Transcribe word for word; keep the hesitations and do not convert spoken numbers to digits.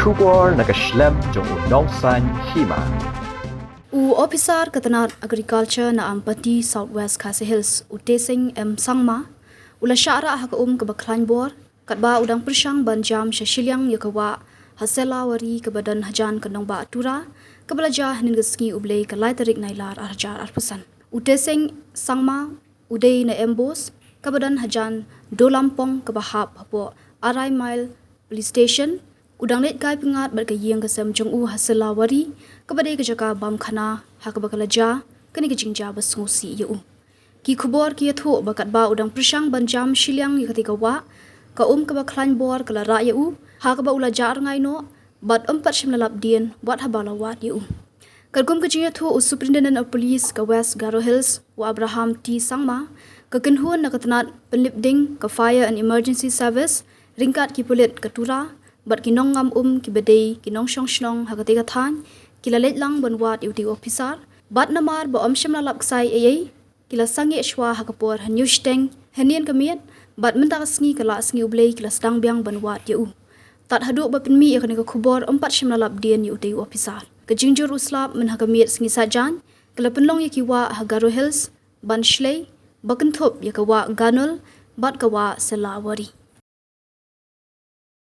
Khubor na ka shlem jong u nongsan hima. U ophisar ka tnat Agriculture na Ampati, South West Khasi Hills, u Teseng M Sangma, u la shah rah ha ka um kaba khlaiñ bor katba u dang pyrshang ban jam sha shiliang ïa ka wah ha Selawari kaba don hajan ka nongbah Tura, kaba la jia hynnin ka sngi U Blei ka lai tarik Nailar ar hajar arphew san. U Teseng Sangma u dei na Embos kaba don hajan Dolampong kaba hap hapoh Arai Mile Police Station. U dang leit kai pyngngad bad ka ïing ka sem jong u ha Selawari, kaba dei ka jaka bam khana ha kaba ka la jia kane ka jingjia ba sngewsih ïa u. Ki khubor ki ïathuh ba katba u dang pyrshang ban jam shiliang ïa katei ka wah, ka um kaba khlaiñ bor ka la rah ïa u ha kaba u la jah rngai noh bad um pat shym la lap dien wat haba la wad ïa u. Katkum ka jingïathuh u Superintendent of Police ka West Garo Hills, u Abraham T Sangma, ka kynhun na ka tnat pynlip ding ka Fire and Emergency Service ryngkat ki pulit ka Tura bad ki nongngam um kiba dei ki nongshong shnong ha katei ka thaiñ ki la leit lang ban wad ïa utei u ophisar, bad namar ba um shym la lap ksai ei ei, ki la sangeh shwa ha ka por hynñiew shiteng hynnin ka miet, bad mynta ka sngi ka lah sngi U Blei ki la sdang biang ban wad ïa u. Tad haduh ba pynmih ïa kane ka khubor um pat shym la lap dien ïa utei u ophisar. Ka jingjur u slap myn ha ka miet sngi Saitjaiñ ka la pynlong ïa ki wah ha Garo Hills ban shlei ba kynthup ïa ka wah Ganol bad ka wah Selawari.